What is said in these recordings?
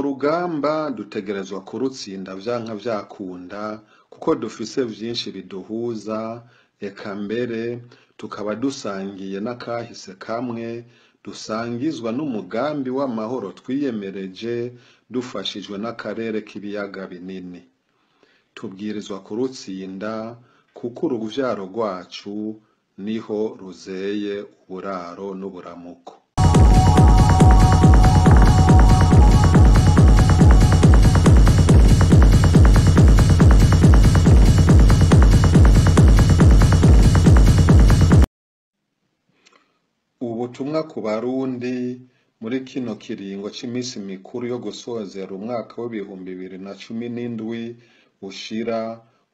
Rugamba dutegerezwa kurutsinda vyanka vyakunda, kuko dufise vyinshi biduhuza, eka mbere tukaba dusangiye n'akahise kamwe, dusangizwa n'umugambi w'amahoro twiyemereje dufashijwe n'akarere k'ibiyaga binini. Tubwirizwa kurutsinda kuko uruvyaro rwacu niho ruzeye uburaro n'uburamuko. Ubutumwa ku Barundi muri kino kiringo c'imisi mikuru yo gusozera umwaka w'2017 ushira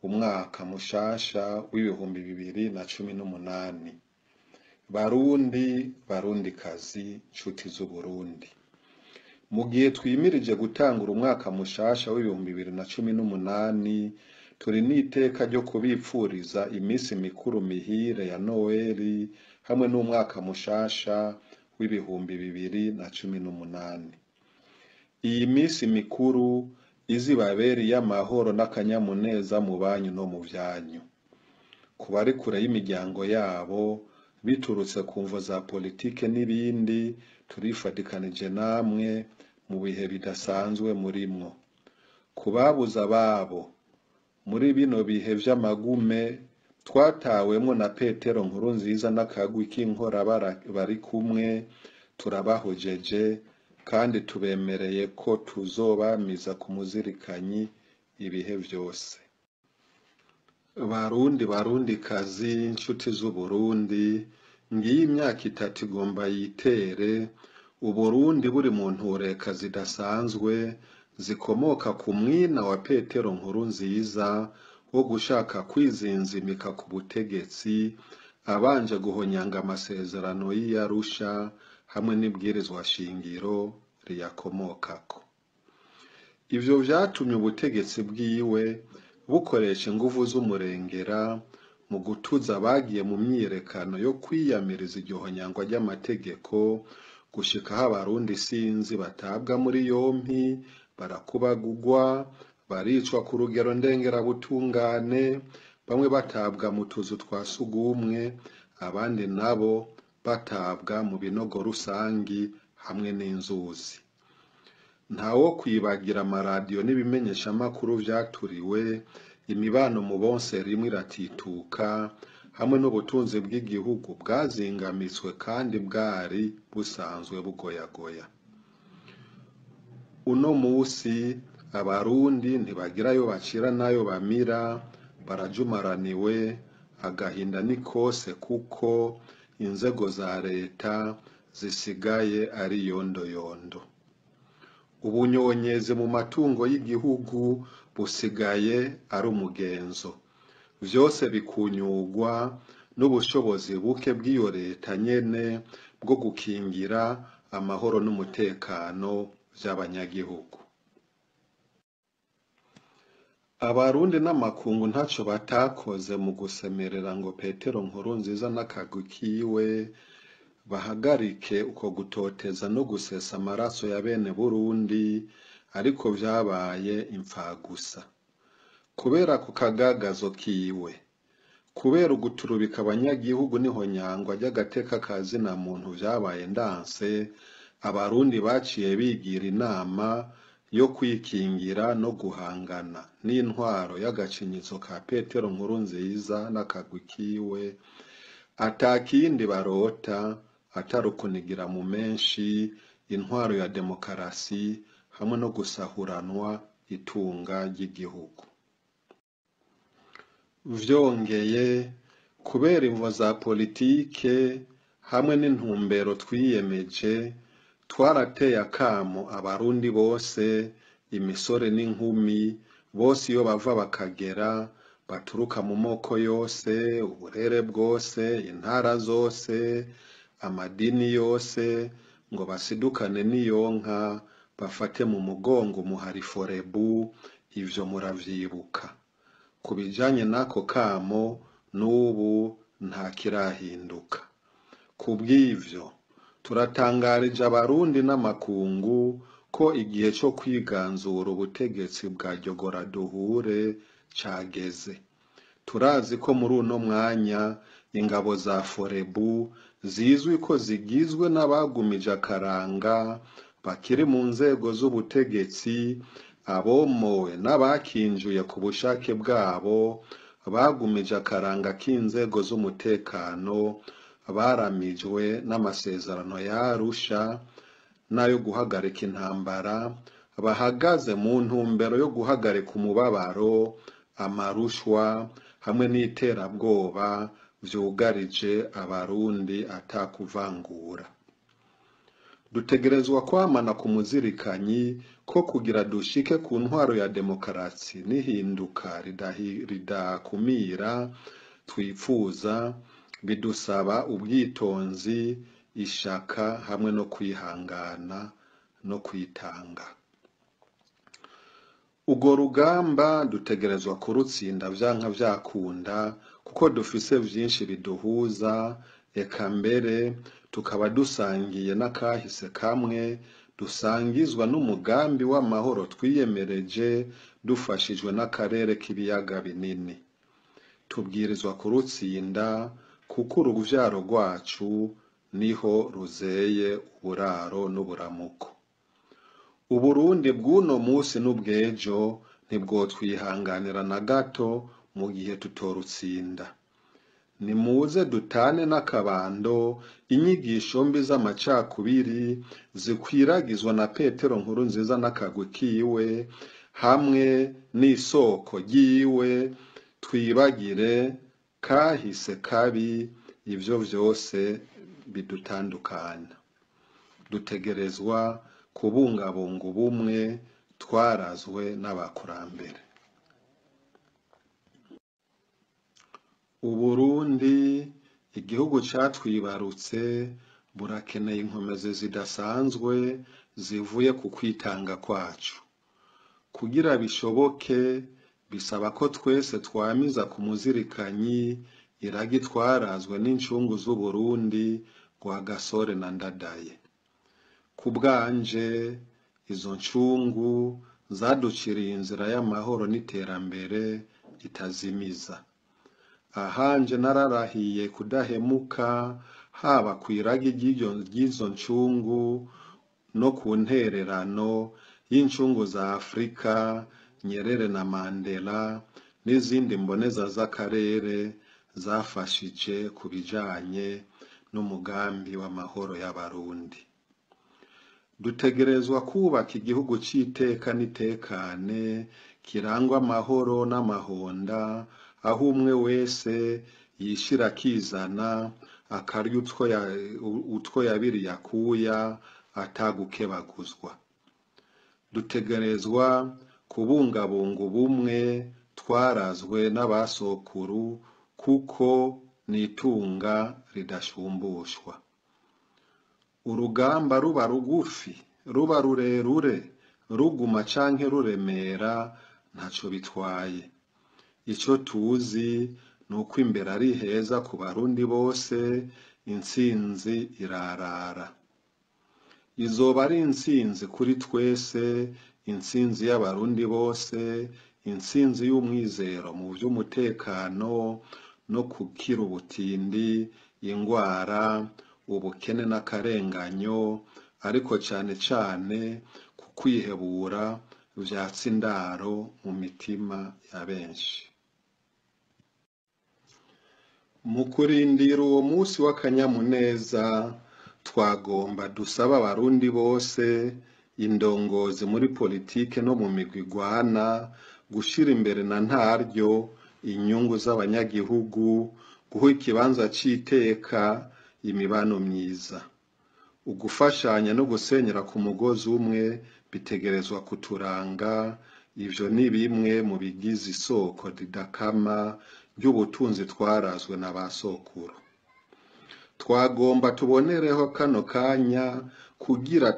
umwaka mushasha w'2018. Barundi, Barundikazi, nshuti z'Uburundi, mu gihe twimirije gutangura umwaka mushasha w'2018, turi n'iteka ryo kubipfuriza imisi mikuru mihire ya Noweli hamwe n'umwaka mushasha w'2018. Iyi misi mikuru izibabere iy'amahoro n'akanyamuneza mu banyu no mu vyanyu. Ku bari kure y'imiryango yabo, biturutse ku mvo za politike n'ibindi, turifadikanije namwe mu bihe bidasanzwe murimwo. Ku babuze ababo, muri bino bihe vy'amagume twatawemwo na Petero Nkurunziza n'akagwi k'inkorabara bari kumwe, turabahojeje kandi tubemereye ko tuzobamiza ku muzirikanyi ibihe vyose. Barundi, Barundikazi, nshuti z'Uburundi, ngiyi imyaka itatu igomba yitere, Uburundi buri mu ntureka zidasanzwe zikomoka ku mwina wa Petero Nkurunziza wo gushaka kwizinzimika ku butegetsi, abanje guhonyanga amasezerano y'i Arusha hamwe n'ibwirizwa shingiro riyakomokako. Ivyo vyatumye ubutegetsi bwiwe bukoresha inguvu z'umurengera mu gutuza abagiye mu myiyerekano yo kwiyamiriza iryo honyangwa ry'amategeko, gushika aho Abarundi isinzi batabwa muri yompi, barakubagugwa, baricwa ku rugero ndengerabutungane, bamwe batabwa mu tuzu twa sugumwe, abandi nabo batabwa mu binogo rusangi hamwe n'inzuzi. Ntawo kwibagira amaradiyo n'ibimenyeshamakuru vyaturiwe, imibano mu bonse rimwe iratituka, hamwe n'ubutunzi bw'igihugu bwazingamitswe kandi bwari busanzwe bugoyagoya. Uno musi Abarundi ntibagira ayo bacira n'ayo bamira, barajumaraniwe, agahinda ni kose kuko inzego za leta zisigaye ari yondoyondo. Ubunyonyezi mu matungo y'igihugu busigaye ari umugenzo. Vyose bikunyurwa n'ubushobozi buke bw'iyo leta nyene bwo gukingira amahoro n'umutekano vy'abanyagihugu. Abarundi n'amakungu ntaco batakoze mu gusemerera ngo Petero Nkurunziza n'akagwi kiwe bahagarike uko gutoteza no gusesa amaraso ya bene Burundi, ariko vyabaye impfagusa. Kubera ako kagagazo kiwe, kubera uguturubika abanyagihugu n'ihonyangwa ry'agateka ka zina muntu vyabaye ndanse, Abarundi baciye bigira inama yo kwikingira no guhangana n'intwaro y'agacinyizo ka Petero Nkurunziza n'akagwi kiwe, atakindi barota atari ukunigira mu menshi intwaro ya demokarasi hamwe no gusahuranwa itunga ry'igihugu. Vyongeye, kubera imvo za politike hamwe n'intumbero twiyemeje, twarateye akamo Abarundi bose, imisore n'inkumi, bose iyo bava bakagera, baturuka mu moko yose, uburere bwose, intara zose, amadini yose, ngo basidukane n'iyonka, bafate mu mugongo umuhari Forebu, ivyo muravyibuka. Ku bijanye n'ako kamo, n'ubu nta kirahinduka. Kubw'ivyo, turatangarije Abarundi n'amakungu ko igihe co kwiganzura ubutegetsi bwa Ryogoraduhure cageze. Turazi ko muri uno mwanya ingabo za Forebu zizwi ko zigizwe n'abagumije akaranga bakiri mu nzego z'ubutegetsi, abomowe n'abakinjuye ku bushake bwabo, bagumije akaranga k'inzego z'umutekano, baramijwe n'amasezerano ya Arusha n'ayo guhagarika intambara, bahagaze mu ntumbero yo guhagarika umubabaro, amarushwa hamwe n'iterabwoba vyugarije Abarundi atakuvangura. Dutegerezwa kwamana ku muzirikanyi ko kugira dushike ku ntwaro ya demokarasi n'ihinduka ridakumira twipfuza, bidusaba ubwitonzi, ishaka hamwe no kwihangana no kwitanga. Urwo rugamba dutegerezwa kurutsinda vyanka vyakunda, kuko dufise vyinshi biduhuza, eka mbere tukaba dusangiye n'akahise kamwe, dusangizwa n'umugambi w'amahoro twiyemereje dufashijwe n'akarere k'ibiyaga binini. Tubwirizwa kurutsinda kuko uruvyaro rwacu niho ruzeye uburaro n'uburamuko. Uburundi bw'uno musi n'ubw'ejo ntibwotwihanganira na gato mu gihe tutorutsinda. Nimuze dutane n'akabando inyigisho mbi z'amacakubiri zikwiragizwa na Petero Nkurunziza n'akagwi kiwe hamwe n'isoko ryiwe, twibagire kahise kabi ivyo vyose bidutandukanya. Dutegerezwa kubungabunga ubumwe twarazwe n'abakurambere. Uburundi, igihugu catwibarutse, burakeneye inkomezi zidasanzwe zivuye ku kwitanga kwacu. Kugira bishoboke, bisaba ko twese twamiza ku muzirikanyi iragi twarazwe n'incungu z'Uburundi rwa Gasore na Ndadaye. Ku bwanje, izo ncungu zaduciriye inzira y'amahoro n'iterambere itazimiza. Ahanje nararahiye kudahemuka, haba kw'iragi ry'izo ncungu no ku ntererano y'incungu za Afrika, Nyerere na Mandela n'izindi mboneza z'akarere zafashije ku bijanye n'umugambi w'amahoro y'Abarundi. Dutegerezwa kubaka igihugu c'iteka n'itekane, kirangwa amahoro n'amahonda, aho umwe wese yishira akizana, akarya utwo yabiriye akuya atagukebaguzwa. Dutegerezwa kubungabunga ubumwe twarazwe n'abasokuru, kuko n'itunga ridashumbushwa. Urugamba ruba rugufi, ruba rurerure, ruguma canke ruremera, ntaco bitwaye. Ico tuzi nuko imbere ari heza ku Barundi bose, intsinzi irarara. Izoba ari intsinzi kuri twese, intsinzi y'Abarundi bose, intsinzi y'umwizero mu vy'umutekano no gukira ubutindi, ingwara, ubukene n'akarenganyo, ariko cane cane ku kwihebura vyatsa indaro mu mitima ya benshi. Mu kurindira uwo musi w'akanyamuneza, twagomba dusaba Abarundi bose, indongozi muri politike no mu migwi igwana, gushira imbere na ntaryo inyungu z'abanyagihugu, guha ikibanza c'iteka imibano myiza. Ugufashanya no gusenyera ku mugozi umwe bitegerezwa kuturanga, ivyo ni bimwe mu bigize isoko ridakama ry'ubutunzi twarazwe na ba sokuru. Twagomba tubonereho kano kanya kugira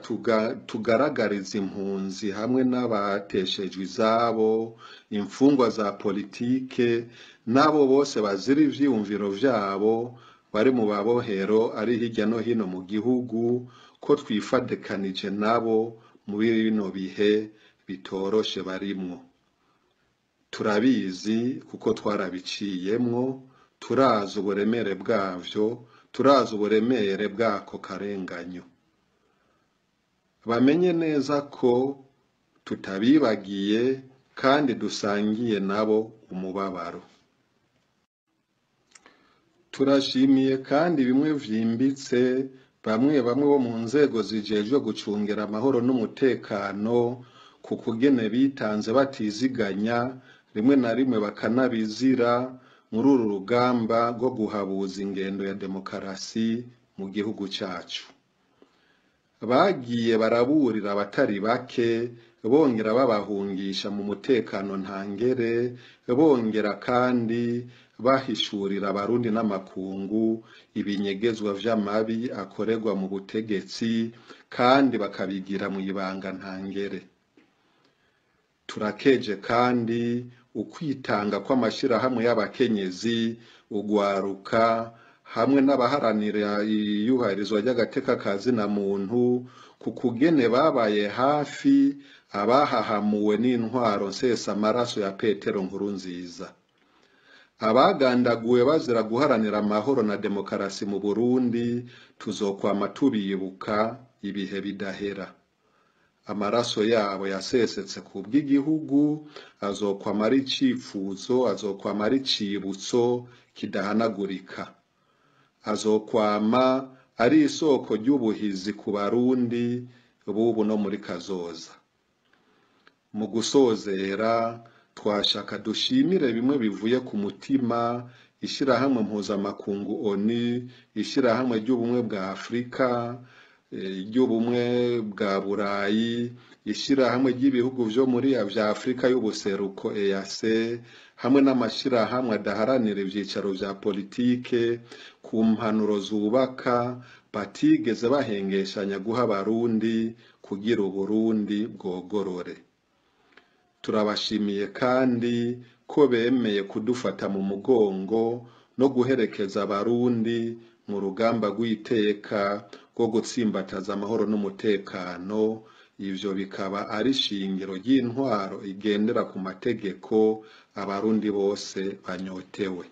tugaragarize impunzi hamwe n'abateshejwe izabo, imfungwa za politike, n'abo bose bazira ivyiyumviro vyabo bari mu babohero ari hirya no hino mu gihugu, ko twifadikanije nabo muri bino bihe bitoroshe barimwo. Turabizi kuko twarabiciyemwo, turazi uburemere bwavyo, turazi uburemere bw'ako karenganyo. Bamenye neza ko tutabibagiye kandi dusangiye nabo umubabaro. Turashimiye kandi bimwe vyimbitse bamwe bamwe bo mu nzego zijejwe gucungera amahoro n'umutekano ku kugene bitanze batiziganya, rimwe na rimwe bakanabizira muri uru rugamba rwo guhabuza ingendo ya demokarasi mu gihugu cacu. Bagiye baraburira abatari bake, bongera babahungisha mu mutekano ntangere, bongera kandi bahishurira abarundi n'amakungu ibinyegezwa vy'amabi akorerwa mu butegetsi, kandi bakabigira mw'ibanga ntangere. Turakeje kandi ukwitanga kw'amashirahamwe y'abakenyezi, ugwaruka hamwe n'abaharanira iyubahirizwa ry'agateka ka zina muntu ku kugene babaye hafi abahahamuwe n'intwaro nsesamaraso ya Petero Nkurunziza. Abagandaguwe bazira guharanira amahoro na demokarasi mu Burundi tuzokwama tubibuka ibihe bidahera. Amaraso yabo yasesetse ku bw'igihugu azokwama ari icifuzo, azokwama ari icibutso kidahanagurika. Azokwama ari isoko ry'ubuhizi ku Barundi b'ubu no muri kazoza. Mu gusozera twashaka dushimire bimwe bivuye ku mutima ishirahamwe mpuzamakungu ONU, ishirahamwe ry'ubumwe bwa Afurika, ry'ubumwe bwa Burayi, ishirahamwe ry'ibihugu vyo muri vya Afurika y'ubuseruko EAC, hamwe n'amashirahamwe adaharanira ivyicaro vya politike ku mpanuro zubaka batigeze bahengeshanya guha abarundi kugira Uburundi bwogorore. Turabashimiye kandi ko bemeye kudufata mu mugongo no guherekeza abarundi mu rugamba rw'iteka rwo gutsimbataza amahoro n'umutekano, ivyo bikaba ari ishingiro ry'intwaro igendera ku mategeko abarundi bose banyotewe.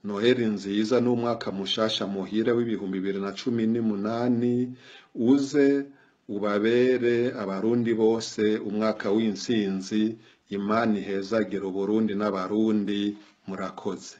Noheli nziza n'umwaka mushasha muhire w'2018 uze ubabere abarundi bose umwaka w'intsinzi. Imana ihezagire Uburundi n'abarundi. Murakoze.